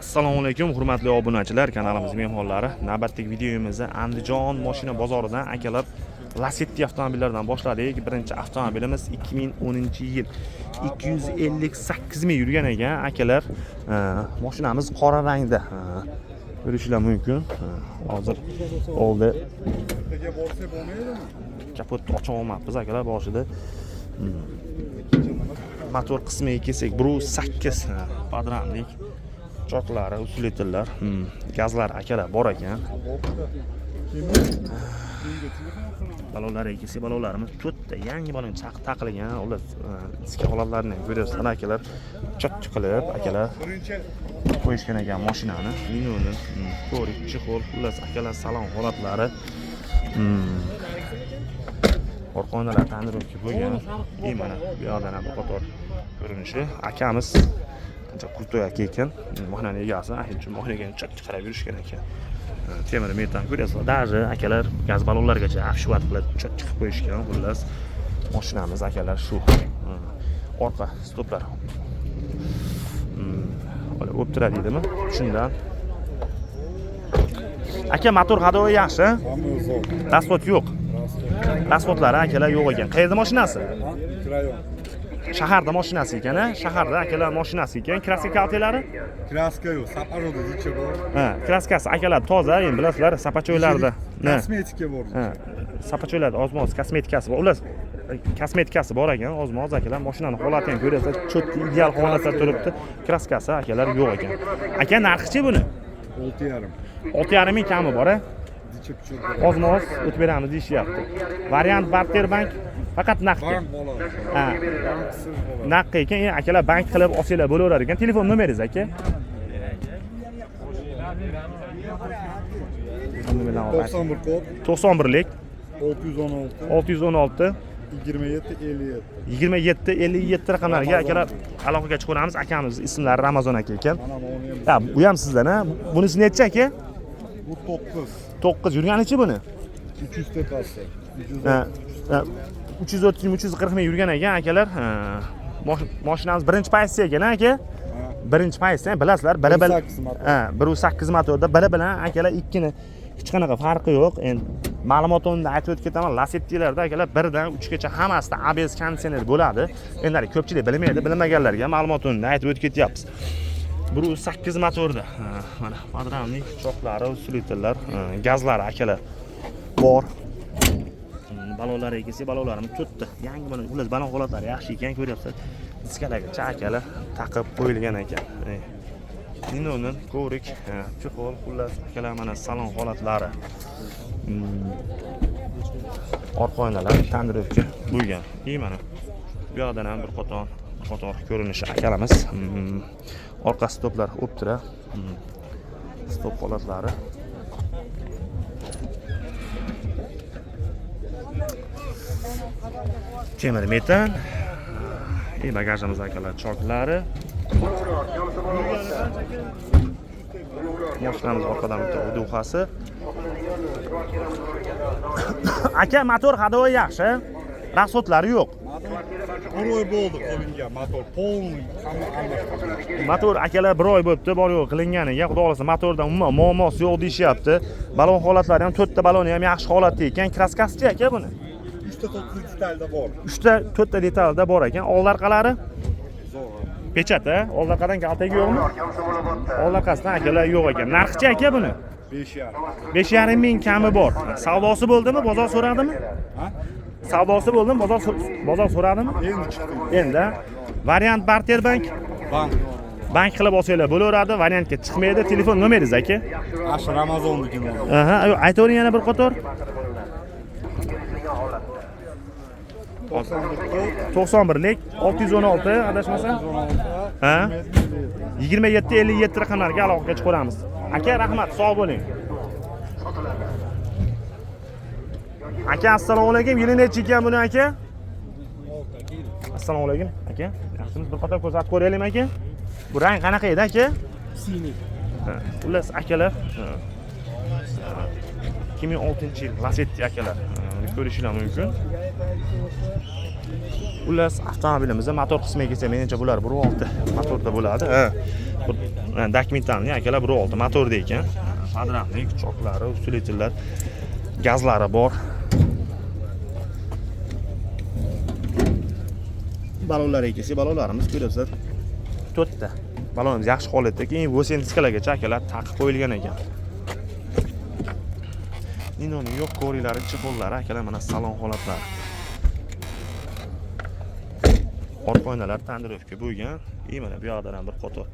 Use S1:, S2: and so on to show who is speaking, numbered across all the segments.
S1: Assalomu alaykum, hurmatli obunachilar, kanalimiz mehmonlari. Navbatdagi videomizni Andijon mashina bozoridan akalar Lacetti avtomobillaridan boshladik. Birinchi avtomobilimiz 2010-yil, 258 ming yurgan ekan akalar. Mashinamiz qora rangda. Ko'rishinglar mumkin. Hozir oldi
S2: Ertaga borsak bo'lmaydimi?
S1: Kapotni ocha olmabmiz akalar boshida. Motor qismiga kelsak, 1.8 подрамник, choklari, усилитель lar, gazlar akalar bor ekan. Balonlarga kelsak, balonlarimiz to'rtta yangi balon taqilgan. Ular ichki holatlarini ham ko'ryapsizlar akalar. Чётко qilib akalar
S2: Birinchi
S1: qo'yishgan ekan mashinani. Minuni, коврик, чехол, xullas akalar, salon holatlari. Orqa oynalar tonirovka bo'lgan. И mana bu yoqdan ham bir qator ko'rinishi. Akamiz ancha крутой aka ekan. Mashinani egasi, ana uchun mashinaga ham чётко qarab yurishgan ekan. Temir metan ko'ryapsizlar. Даже akalar gaz ballonlargacha обшивать qilib чётко qilib qo'yishgan. Xullas, mashinamiz akalar shu. Orqa stoplar. O'ptira deydimi? Shundan. Aka, motor ходовой yaxshi?
S2: Hamma zo'r.
S1: Расход yo'q.
S2: Расход.
S1: Расход lari akalar yo'q ekan. Qayerda mashinasi?
S2: Ha? Rayon.
S1: Shaharda mashinasi ekan, a? Shaharda akalar mashinasi ekan. Краска kaltelari?
S2: Краска yo'q, Saparoda necha bor.
S1: Ha, краска si akalar toza, endi bilasizlar, sapachoylarda. Ha.
S2: Kosmetika bor.
S1: Ha, sapachoylarda ozmoz kosmetikasi bor. Ular kosmetikasi bor ekan, ozmoz akalar. Mashinani holati ham ko'ryapsiz, чётко ideal holatda turibdi. Краска si akalar yo'q ekan. Aka, narxichi buni?
S2: 6,5.
S1: 6,5 ming kami bor, a?
S2: Necha pichoq.
S1: Ozmoz o'tib beramiz deyishyapti. Variant barter bank, faqat naqdga.
S2: Bank bo'ladi.
S1: Ha.
S2: Banksiz bo'ladi.
S1: Naqd ekan, akalar, bank qilib olsanglar bo'laverar ekan. Telefon nomeringiz, aka? Nomerlarni olib ayting.
S2: 91 kod
S1: 91lik
S2: 616
S1: 616
S2: 27 57.
S1: 27 57 raqamlariga akalar aloqaga chiqaveramiz. Akamiz ismlari Ramazon aka ekan.
S2: Mana buni ham.
S1: Ha, bu ham sizdan, ha? Bunisi nechi, aka?
S2: Bu 9.
S1: 9 yurganichi buni?
S2: 300 tepasi. 300.
S1: Ha, ha, 330 ming, 340 ming yurgan ekan akalar. Ha, mashinamiz birinchi pozitsiya ekan, ha, aka? Birinchi pozitsiya, bilasizlar, biri bilan
S2: 1.8 motor.
S1: Ha, 1.8 motorda biri bilan akalar ikkini hech qanaqa farqi yo'q. Endi ma'lumot o'rnida aytib o'tib ketaman, Lacetti'larda akalar birdan uchgacha hammasida ABS, konditsioner bo'ladi. Endi hali ko'pchilik bilmaydi, bilmaganlarga ma'lumot o'rnida aytib o'tib ketyapmiz. 1.8 motorda. Ha, mana подрамник, choklari, усилитель lar, ha, gazlari akalar bor. Balonlariga kelsak, balonlarimiz to'rtta. Yangi mana, xullas, balon holatlari yaxshi ekan, ko'ryapsiz. Diskalargacha akalar taqib qo'yilgan ekan. Ninonin коврик, чехол, xullas akalar, mana salon holatlari. Orqa oynalar tonirovka bo'lgan. И mana bu yoqdan ham bir qator ko'rinishi akalamiz. Orqa stoplar o'ptira. Stop holatlari. Temir metan. И bagajimiz akalar choklari. Mashinamiz orqadan bitta uduxasi. Aka, motor ходовой yaxshi. Расход lari yo'q.
S2: Bir oy bo'ldi qilingan motor, полный hamma almashtirilgan.
S1: Motor akalar bir oy bo'libdi, bor yo'q qilinganiga. Xudo xohlasa, motorda umuman muammosi yo'q deyishyapti. Balon holatlari ham, to'rtta baloni ham yaxshi holatda ekan. Краска sichi, aka, buni?
S2: 3 ta 4 detalda bor.
S1: Uchta, to'rtta detalda bor ekan. Old orqalari
S2: Zo'r.
S1: Pechat, a? Old orqadan kaltagi yo'qmi? Old orqasidan akalar yo'q ekan. Narxichi, aka, buni?
S2: 5,5.
S1: 5,5 ming kami bor. Savdosi bo'ldimi? Bozor so'radimi?
S2: Ha?
S1: Savdosi bo'ldimi? Bozor so'radimi?
S2: Endi chiqdi.
S1: Endi variant barter bank.
S2: Bank.
S1: Bank qilib olsanglar bo'laveradi, variantga chiqmaydi. Telefon nomeringiz, aka?
S2: Ash Ramazonnikini oldim.
S1: Aha, aytavering yana bir qator.
S2: 91 kod
S1: 91lik 616, adashmasam.
S2: 16
S1: Ha?
S2: 27
S1: 27 57 raqamlariga aloqaga chiqaveramiz. Aka, rahmat, sog' bo'ling. Aka, assalomu alaykum. Yili nechi ekan buni, aka? Assalomu alaykum, aka. Yaxshimiz, bir qator ko'rsatib ko'raylik, aka. Bu rang qanaqa edi, aka?
S3: Синий.
S1: Ha, xullas akalar, ha. 2006-yil Lacetti akalar. Ko'rishinglar mumkin. Xullas, avtomobilimizda motor qismiga kelsa, menimcha bular 1.6 motorda bo'ladi. Ha. Dokumentalniy akalar 1.6 motorda ekan. Podramnik, choklari, усилительlar, gazlari bor. Balonlarga kelsak, balonlarimiz ko'ryapsizlar. 4 ta. Balonimiz yaxshi holatda, keyin 8 diskalargacha akalar taqib qo'yilgan ekan. Ninoning yo'q ko'riklari, chexollari akalar, mana salon holatlari. Orqa oynalar tonirovka bo'lgan. И mana bu yoqdan ham bir qator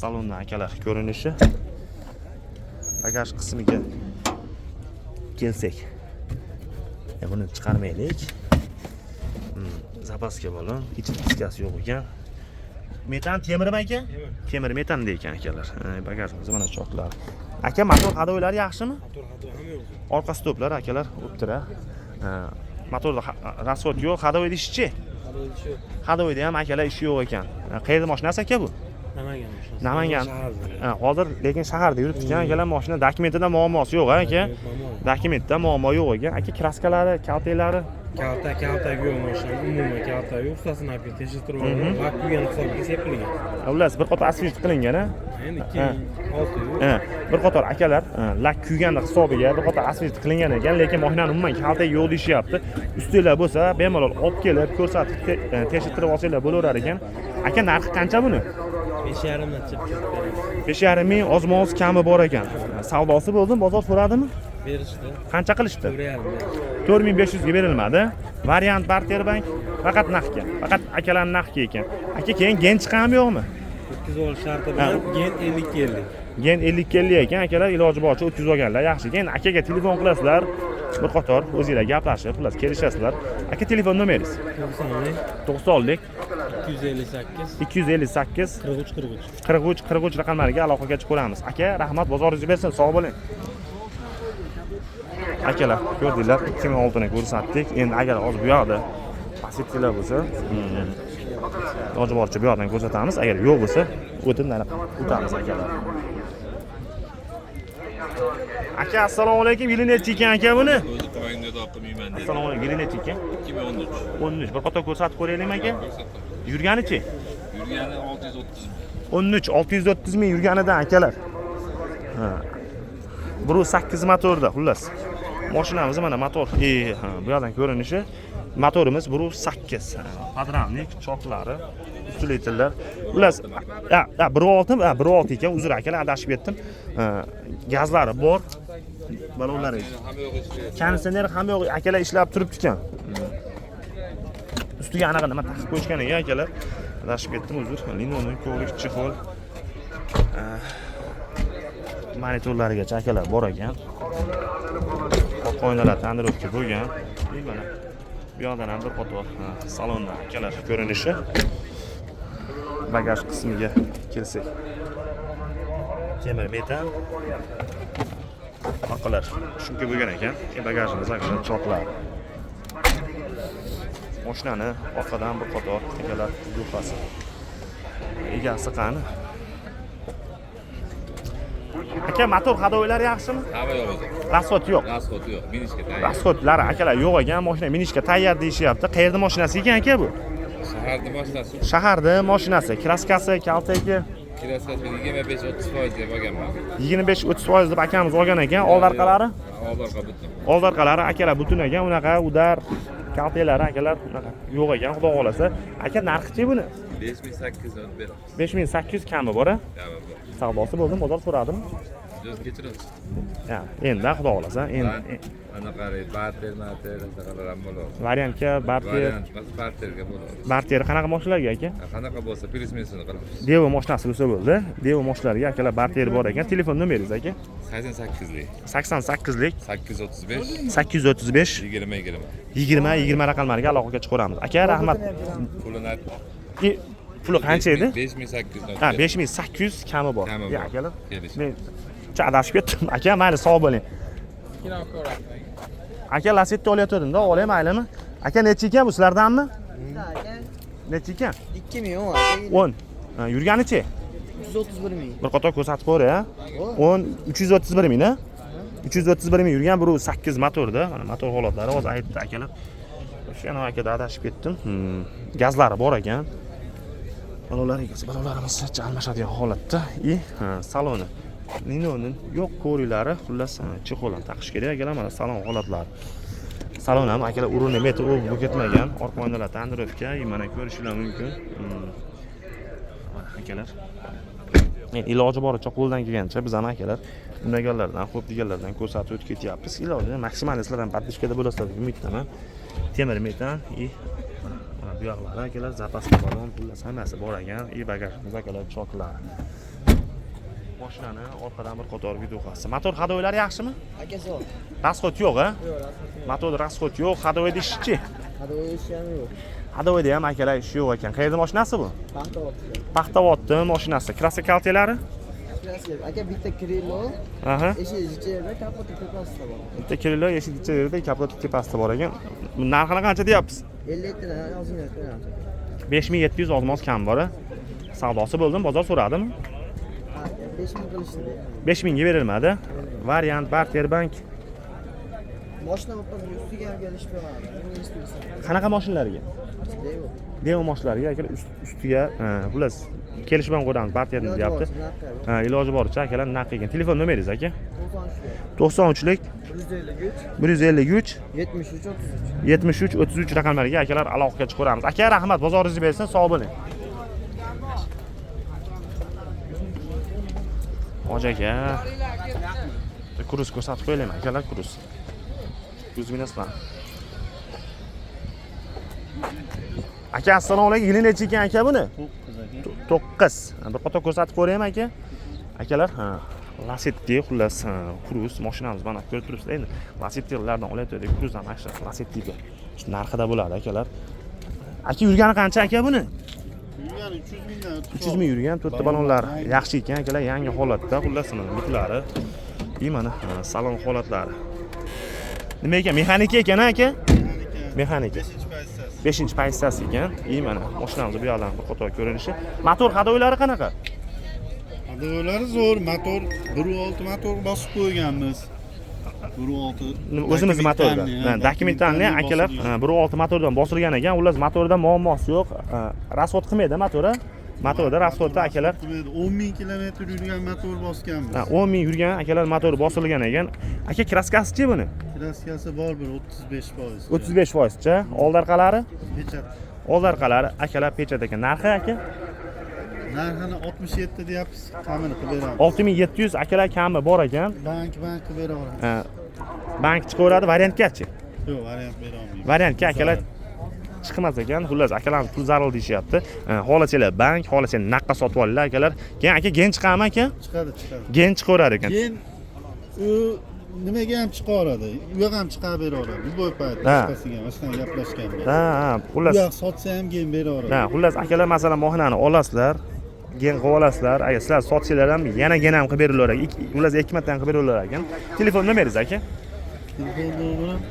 S1: salondan akalar ko'rinishi. Bagaj qismiga kelsak. Buni chiqarmaylik. Zapaska balon, ichi diskasi yo'q ekan. Metan temirmi aka? Temir metanda ekan akalar. Bagajimiz mana choklar. Aka, motor hadoylari yaxshimi?
S3: Motor hadoy ham yo'q.
S1: Orqa stoplar akalar o'ptira. Motorda rasxod yo'q, hadoyda ishchi. Hadoyda ham akalar ishi yo'q ekan. Qayerda mashinasi aka bu?
S3: Namangan mashinasi.
S1: Namangan. Hozir lekin shaharda yuribdi ekan akalar mashina. Dokumentida muammosi yo'q aka. Dokumentda muammo yo'q ekan. Aka, kraskalari, kaltaklari
S3: Kalta yo'q mashina, umuman kalta yo'q. Ustasini olib tekshirtirib olgan, lak kuygan hisobiga sepilgan.
S1: Xullas, bir qator asfalt qilingan a?
S3: Endi 2006 yo'q.
S1: Bir qator akalar lak kuyganni hisobiga bir qator asfalt qilingan ekan, lekin mashinani umuman kaltagi yo'q deyishyapti. Ustinglar bo'lsa, bemalol olib kelib, ko'rsatib, tekshirtirib olsanglar bo'laverar ekan. Aka, narxi qancha buni?
S3: 5,5 dan chiqib beramiz.
S1: 5,5 ming ozma-oz kami bor ekan. Savdosi bo'ldimi? Bozor so'radimi?
S3: Berishdi.
S1: Qancha qilishdi?
S3: 4,5.
S1: 4500 ga berilmadi. Variant barter bank faqat naqdga. Faqat akalarning naqdga ekan. Aka, keyin gen chiqami yo'qmi?
S3: O'tkazib olish sharti bilan gen 50-50.
S1: Gen 50-50 ekan akalar, iloji boricha o'tkazib olganlar yaxshi. Keyin akaga telefon qilasizlar, bir qator o'zinglar gaplashib, xullas kelishasizlar. Aka, telefon nomeringiz? 90lik
S3: 258
S1: 258
S3: 43 43.
S1: 43 43 raqamlariga aloqaga chiqamiz. Aka, rahmat, bozoringizni bersin, sog' bo'ling. Akalar, ko'rdinglar, 2006 ni ko'rsatdik. Endi agar hozir bu yoqda Lacettilar bo'lsa, iloji boricha bu yoqdan ko'rsatamiz. Agar yo'q bo'lsa, o'tib nariq o'tamiz akalar. Aka, assalomu alaykum. Yili necha ekan aka buni?
S4: O'zi qo'yingda qilmayman dedi.
S1: Assalomu alaykum. Yili necha ekan?
S4: 2013.
S1: 13. Bir qator ko'rsatib ko'raylikmi aka? Yurganichi?
S4: Yurgani 630 ming.
S1: 13 630 ming yurganidan akalar. Ha. 1.8 motorda, xullas. Mashinamiz mana motor. Bu yoqdan ko'rinishi. Motorimiz 1.8. Podramnik, choklari, usulitillar. Xullas, 1.6, 1.6 ekan, uzr akalar, adashib ketdim. Gazlari bor. Balonlari. Konditsioner hamma yo'q akalar ishlab turibdi ekan. Ustiga anaqa nima taqib qo'yishgan ekan akalar. Adashib ketdim, uzr. Linoni ko'rik chexol. Monitorlarigacha akalar bor ekan. Orqa oynalar tonirovka bo'lgan. Mana bu yoqdan ham bir qator salonda akalar ko'rinishi. Bagaj qismiga kelsak. Temir metal. Orqalar shunga bo'lgan ekan. Bagajimiz akalar choklar. Mashinani orqadan bir qator akalar guruhasi. Egasi qani? Aka, motor hadoylari yaxshimi?
S4: Hamma yo'q o'zi.
S1: Rasxod yo'q.
S4: Rasxod yo'q, minishga tayyor.
S1: Rasxodlari akalar yo'q ekan, mashina minishga tayyor deyishyapti. Qayerda mashinasi ekan aka bu?
S4: Shaharda mashinasi.
S1: Shaharda mashinasi, kraskasi, kaltagi.
S4: Kraskasi 25-30% deb olganman.
S1: 25-30% deb akamiz olgan ekan. Old orqalari?
S4: Old orqa butun.
S1: Old orqalari akalar butun ekan, unaqa udar kaltaklari akalar unaqa yo'q ekan, xudo xolasa. Aka, narxichi buni?
S4: 5800 dan beramiz.
S1: 5800 kami bor a?
S4: Kami bor.
S1: Savdosi bo'ldimi? Bozor so'radimi?
S4: Yo'q, kechirasiz.
S1: Ha, endi xudo xolasa, endi
S4: anaqa barter, marter, anaqalar ham bo'ladi.
S1: Variantga barter,
S4: Variant emas, barterga bo'ladi.
S1: Barter qanaqa mashinalarga aka?
S4: Qanaqa bo'lsa, plyus-minusini qilamiz.
S1: Devo mashinasi bo'lsa bo'ldi. Devo mashinalariga akalar barter bor ekan. Telefon nomeringiz aka?
S4: 88lik.
S1: 88lik
S4: 835
S1: 835
S4: 20 20.
S1: 20 20 raqamlariga aloqaga chiqaveramiz. Aka, rahmat.
S4: Pulini
S1: Puli qancha edi?
S4: 5800.
S1: Ha, 5800 kami bor.
S4: Kami bor.
S1: Ya, akalar.
S4: Kelishdi.
S1: Men adashib ketdim. Aka, mayli, sog' bo'ling. Aka, Lacetti olayotgandim-da, olay maylimi? Aka, necha ekan bu sizlardanmi? Necha ekan?
S5: 2010 aka.
S1: 10. Ha, yurganichi?
S5: 331 ming.
S1: Bir qator ko'rsatib qo'ying, ha? 10 331 ming, ha? 331 ming yurgan, 1.8 motorda. Mana motor holatlari hozir aytdi akalar. O'sha yana akada adashib ketdim. Gazlari bor ekan. Balonlar egasi, balonlarimiz almashadigan holatda. И saloni. Linoning yo'q ko'riklari, xullas чехол ham taqish kerak akalar, mana salon holatlari. Salon ham akalar urini metr u ketmagan. Orqa oynalar tonirovka, mana ko'rishinglar mumkin. Mana akalar. Endi iloji boricha qo'ldan kelgancha biz ham akalar undaganlardan, xo'p deganlardan ko'rsatib o'tib ketyapmiz. Iloji maksimal sizlar ham поддержка da bo'lasizlar degan umiddaman. Temir metan и mana bu yoqlari akalar запаска balon, xullas hammasi bor ekan. И bagajimiz akalar choklari. Mashinani orqadan bir qator videoxasi. Motor ходовой lari yaxshimi?
S5: Aka zo'r.
S1: Расход yo'q, a?
S5: Yo'q, расход yo'q.
S1: Motorda расход yo'q, ходовой da ishchi.
S5: Ходовой ishi ham yo'q.
S1: Ходовой da ham akalar ishi yo'q ekan. Qayerda mashinasi bu?
S5: Paxta.
S1: Paxtavodni mashinasi. Краска kaltelari?
S5: Aka bitta крыло, eshik ichi yerda, kapoti tepasida bor.
S1: Bitta крыло eshik ichi yerda, kapoti tepasida bor ekan. Narxini qancha deyapsiz?
S5: 57 dan ozgina qo'yamiz.
S1: 5700 ozmoz kam bor. Savdosi bo'ldimi? Bozor so'radimi?
S5: Ha, 5000 qilishdi.
S1: 5000 ga berilmadi. Variant barter bank.
S5: Moshina o'tkazib ustiga ham kelishib beradi. Nima istaysan?
S1: Qanaqa mashinalarga?
S5: Devo.
S1: Demo mashinalarga akalar ustiga, xullas kelishib ham qo'yamiz barterni deyapti. Ha, iloji boricha akalar naq ekan. Telefon nomeringiz aka?
S5: 93
S1: 93lik
S5: 153
S1: 153
S5: 73 33.
S1: 73 33 raqamlariga akalar aloqaga chiqaramiz. Aka rahmat, bozoringizni bersin, sog' bo'ling. Hoji aka. Kruz ko'rsatib qo'yaylik akalar, kruz. Kruz minasizlar. Aka assalomu alaykum. Yili necha ekan aka buni?
S6: 9 aka.
S1: 9. Bir qator ko'rsatib ko'raymi aka? Akalar, ha, Lacetti, xullas, Kruz mashinamiz mana ko'rib turibsizlar. Endi Lacettilardan olayotgandik, Kruz ham mana shu Lacettiga shu narxida bo'ladi akalar. Aka yurgani qancha aka buni?
S6: Yurgani 300 mingdan o'tib.
S1: 300 ming yurgan, to'rtta balonlar yaxshi ekan akalar, yangi holatda, xullas mana luklari. И mana salon holatlari. Nima ekan? Mexanika ekan aka? Mexanika.
S6: 5 pozitsiyasi.
S1: 5 pozitsiyasi ekan. И mana mashinamiz bu yoqdan bir qator ko'rinishi. Motor ходовой lari qanaqa?
S6: Ходовой lari zo'r, motor 1.6 motor bosib qo'yganmiz. 1.6.
S1: Nima, o'zimizni motorda. Документальный akalar 1.6 motordan bosilgan ekan. Xullas motorda muammosi yo'q. Расход qilmaydi motor. Motorda расход da akalar
S6: 10 ming kilometr yurgan motor bosganmiz.
S1: 10 ming yurgan akalar motor bosilgan ekan. Aka краска sichi buni?
S6: Краска si bor bir 35%.
S1: 35%cha. Old orqalari?
S6: Pechat.
S1: Old orqalari akalar pechat ekan. Narxi aka?
S6: Narxini 67 deyapmiz, kamini qilib beramiz.
S1: 6700 akalar kami bor ekan.
S6: Bank qilib bera olamiz.
S1: Bank chiqaveradi, variantgachi?
S6: Yo'q, variant bera olmaymiz.
S1: Variantga akalar chiqmas ekan. Xullas akalarimiz pul zarur deyishyapti. Xohlasanglar bank, xohlasanglar naqqa sotib olinglar akalar. Keyin aka gen chiqadimi aka?
S6: Chiqadi, chiqadi.
S1: Gen chiqaverar ekan.
S6: Keyin u nimaga ham chiqaveradi? U yoq ham chiqarib beraveradi. Любой payt boshqasiga mana shunaqa gaplashganman.
S1: Ha, xullas
S6: U yoq sotsa ham keyin beraveradi.
S1: Ha, xullas akalar masalan mashinani olasizlar, gen qilib olasizlar. Agar sizlar sotsanglar ham yana gen ham qilib beraverar ekan. Xullas ikki marta ham qilib beraverar ekan. Telefon nomeringiz aka?
S6: Telefon nomerim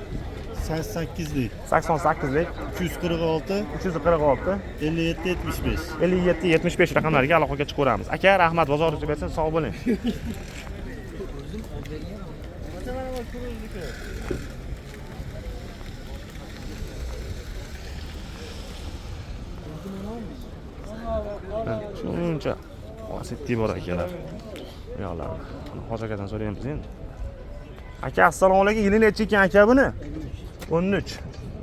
S6: 88lik
S1: 88lik
S6: 346
S1: 346
S6: 57 75.
S1: 57 75 raqamlariga aloqaga chiqaveramiz. Aka rahmat, bozoringiz bersin, sog' bo'ling. Shuncha Lacetti bor akalar. Bu yoqlarda. Hoji akadan so'raymiz endi. Aka assalomu alaykum. Yili necha ekan aka buni? 13.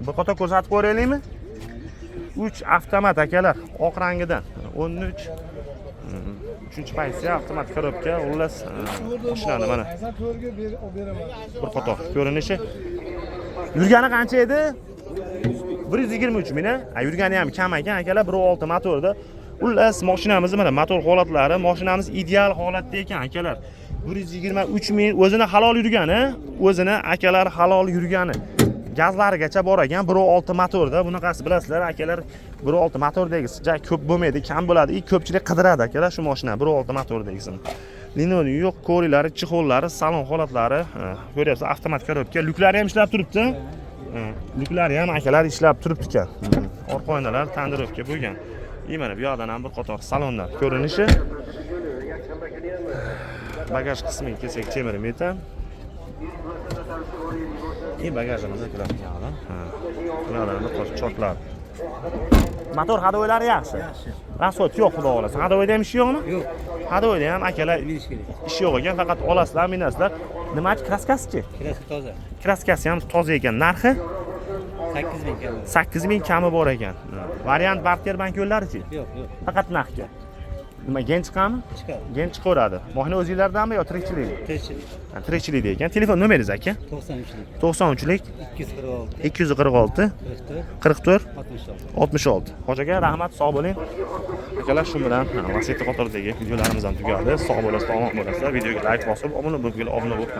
S1: Bir qator ko'rsatib ko'raylikmi? 3 avtomat akalar, oq rangidan. 13. 3 pozitsiya avtomat korobka, xullas mashinani mana. Bir qator ko'rinishi. Yurgani qancha edi? 123 ming. A, yurgani ham kam ekan akalar, 1.6 motorda. Xullas mashinamiz mana motor holatlari, mashinamiz ideal holatda ekan akalar. 123 ming o'zini halol yurgani, o'zini akalar halol yurgani. Gazlarigacha bor ekan 1.6 motorda. Bunaqasi bilasizlar akalar, 1.6 motordagisi ja ko'p bo'lmaydi, kam bo'ladi. И ko'pchilik qidiradi akalar shu mashina 1.6 motordagisini. Linoni yo'q, ko'riklari, чехол lari, salon holatlari, ko'ryapsiz, avtomat korobka, lyuklari ham ishlab turibdi. Lyuklari ham akalar ishlab turibdi ekan. Orqa oynalar tonirovka bo'lgan. И mana bu yoqdan ham bir qator salonlar ko'rinishi. Bagaj qismiga kelsak, temir metan. И bagajimiz akalar bu yoqda. Ha. Bularni qo'shib chortladi. Motor ходовой lari yaxshi. Расход yo'q, xudo xohlasa. Ходовой da ham ish yo'qmi?
S5: Yo'q.
S1: Ходовой da ham, akalar,
S5: Minish kerak.
S1: ish yo'q ekan, faqat olasizlar, minasizlar. Nimachi, краска sichi?
S5: Краска toza.
S1: Краска si ham toza ekan. Narxi?
S5: 8000 kami.
S1: 8000 kami bor ekan. Variant barter bank yo'llarichi?
S5: Yo'q, yo'q.
S1: Faqat naqdga. Nima, gen chiqami?
S5: Chiqadi.
S1: Gen chiqaveradi. Mashina o'zinglardanmi yo tirikchilik?
S5: Tirikchilik.
S1: Ha, tirikchilikda ekan. Telefon nomeringiz, aka?
S5: 93lik.
S1: 93lik
S5: 246
S1: 246
S5: 44
S1: 44
S5: 66.
S1: 66. Hoji aka, rahmat, sog' bo'ling. Akalar, shu bilan Lacetti qatoridagi videolarimiz ham tugadi. Sog' bo'lasizlar, omon bo'lasizlar. Videoga layk bosib, obuna bo'lib, obuna bo'lib.